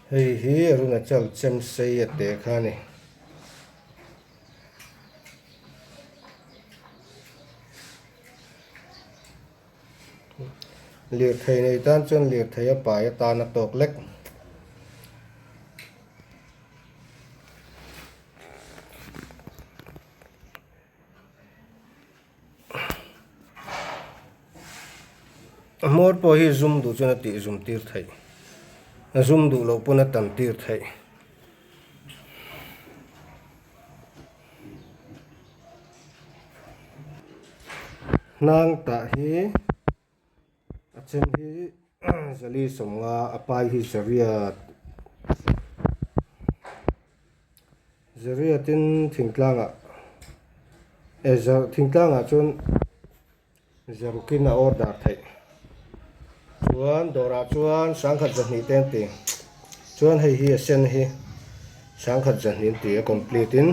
Hei hi Arunachal chemsei a te kha a ni. Lirthei nei tan chuan lirthei a pai atan a tawk lek. A hmawr pawh hi zum duh chuan a tih zum tir theih a zum duh loh pawn a tan tir theih. Hnang tah hi a then hi zali sawmnga a pai hi zariat zariatin thingtlangah eh thingtlangah chuan Zarukin a order theih chuan dawrah chuan sangkhat zahnih te an ti chuan hei hi a sen hi sangkhat zahnih an ti a complete in.